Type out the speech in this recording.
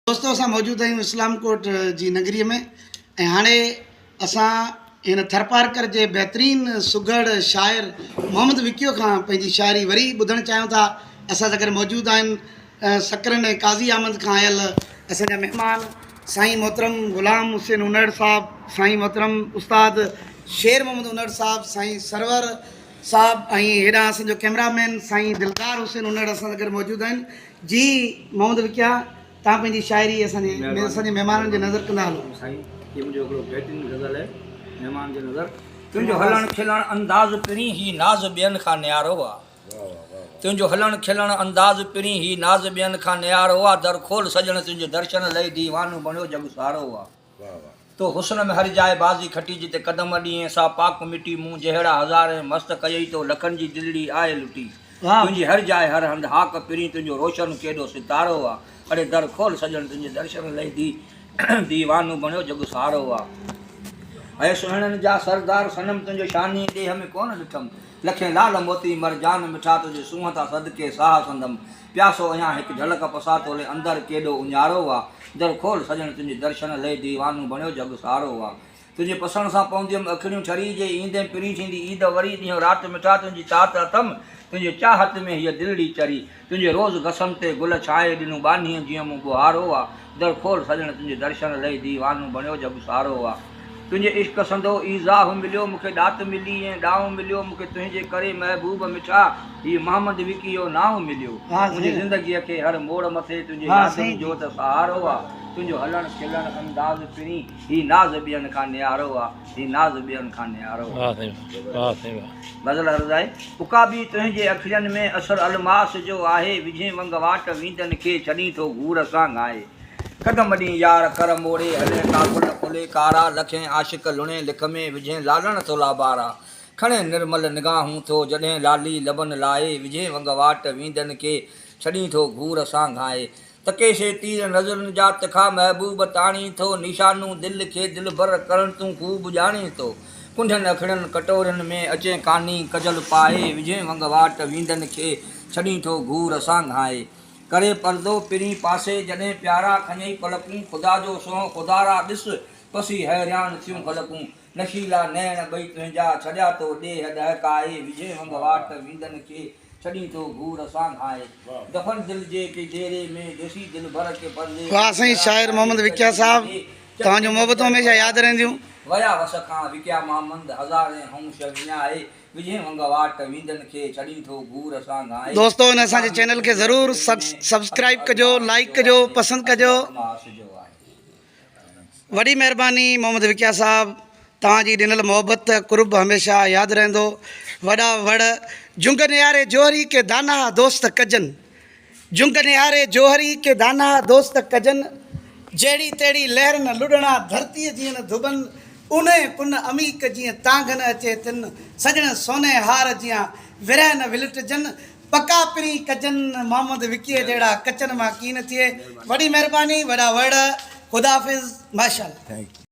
دوستو اسان موجود آهيون اسلام ڪوٽ جي نگري ۾ ۽ هاڻي اسان هن ٿرپارڪر جي بهترين سگهڙ شاعر محمد وڪيو کان پنهنجي شاعري وري ٻڌڻ چاهيون ٿا اسان سان گڏ موجود آهن سڪرن ۽ قاضي احمد کان آيل اسان جا مهمان سائين محترم غلام حسين انڙ صاحب سائين محترم استاد شير محمد انڙ صاحب سائين سرور صاحب ۽ هيڏانهن اسان جو ڪئميرا مين سائين دلدار حسين انڙ اسان سان گڏ موجود آهن جي محمد وڪيا تان پنهنجي شاعري اسان جي اسان جي مهمانن جي نظر ڪندا هلو. سائين هي منهنجو هڪڙو بهترين غزل آهي مهمان جي نظر. تنهنجو هلڻ کلڻ انداز پرين هي ناز ٻين کان نيارو آ تنهنجو هلڻ کلڻ انداز پرين هي ناز ٻين کان نيارو آ در کول سڄڻ تنهنجي درشن لئي ديوانو بڻيو جڳ سارو آ. تو حسن ۾ هر جاء بازي کٽي جتي قدم اڏيئين سا پاڪ مٽي مون جهڙا هزارين مست ڪيئي تو لکن جي دلڙي آهي لٽي تنهنجي هر جاء هر هنڌ هاڪ پرين تنهنجو روشن ڪيڏو ستارو آ اڙي در کول سڄڻ تنهنجي درشن لئي the ديوانو بڻيو جڳ سارو آ اي سهڻن جا سردار صنم تنهنجو شاني ڏيهه ۾ ڪونه ڏٺم لکين لعل موتي مرجان مٺا تنهنجي سونهن تان صدقي ساهه سندم پياسو اهيان هڪ جهلڪ پسا تولي اندر ڪيڏو اڃارو آ در کول سڄڻ تنهنجي درشن لئي ديوانو بڻيو جڳ سارو آ تنهنجي پسڻ سان پونديم اکڙيون ٺري جي ايندين پرين ٿيندي عيد وري ڏينهن رات مٺا تنهنجي تات اٿم تنهنجي چاهت ۾ هيء دلڙي چري تنهنجي روز گسن تي گل ڇانئي ڏنو ٻانهيء جيئن مون ٻوهارو آ در کول سڄڻ تنهنجي درشن لئي ديوانو بڻيو جڳ سارو آ. تنهنجي عشق سندو ايذاء مليو مون کي ڏات ملي ۽ ڏانء مليو مون کي تنهنجي ڪري محبوب مٺا هي محمد وڪيو نانء مليو منهنجي زندگيء کي هر موڙ مٿي تنهنجي يادن جو ته سهارو آ تنهنجو هلڻ کلڻ انداز پرين هي ناز ٻين کان نيارو آ هي ناز ٻين کان نيارو آ. غزل عرض آهي عقابي تنهنجي اکڙين ۾ اثر الماس جو آهي وجهين ونگ واٽ ويندن کي ڇڏين ٿو گهور سان گهائي. قدم ڏين يار ڪر موڙي هلين ڪاڪل کلي ڪارا لکين عاشق لڻين لک ۾ وجهين لالڻ ٿو لابارا کڻين نرمل نگاهون ٿو جڏهن لالي لبن لائي وجهين ونگ واٽ ويندن کي ڇڏين ٿو گهور سان گهائي تڪي سي تير نظرن جا تکا محبوب تاڻين ٿو نشانو دل کي دلبر ڪرڻ تون خوب ڄاڻين ٿو ڪنڍين اکڙين ڪٽورين ۾ اچين ڪاني ڪجل پائي وجهين ونگ واٽ ويندن کي ڇڏين ٿو گهور سان گهائي. ڪري پردو پرين پاسي جڏهن پيارا کنيئي پلڪون خدا جو سونهن خدارا ڏس پسي حيريان ٿيون خلقون نشيلا نيڻ ٻئي تنهنجا ڇڏيا تو ڏيهه ڏهڪائي وجهين ونگ واٽ ويندن کي ڇڏين ٿو گهور سان گهائي دفن دل جي ڪي ديري ۾ ديسي دلبر ڪي پردي ۾ واھ سائين پيارا شاعر محمد ڪري وڪيا ڪجي صاحب ڏي توهان جون چپي محبتون هميشه ياد رهنديون. ويا وس کان وڪيا مامند هزارين هئون شه وڃائي وجهين ونگ واٽ ويندن کي ڇڏين ٿو گهور سان گهائي. دوستو هن اسان جي چينل کي ضرور سبسڪرائيب ڪجو لائيڪ ڪجو پسند ڪجو وڏي مهرباني محمد وڪيا صاحب توهان جي ڏنل محبت قرب هميشه ياد رهندو وڏا وڙ جنگ نهاري جوهري ڪي داناهه دوست ڪجن. جنگ نهاري جوهري ڪي داناهه دوست ڪجن، جهڙي تهڙي لهر نه لڏڻا ڌرتيء جيئن نه ڌٻن، اونهي ڪن عميق جيئن تانگهه نه اچي تن، سڄڻ سونهن هار جيان ورهه نه ولٽجن، پڪا پرين ڪجن، محمد وڪيء جهڙا ڪچن مان ڪين ٿئي. وڏي مهرباني، وڏا وڙ، خدا حافظ، ماشاءالله.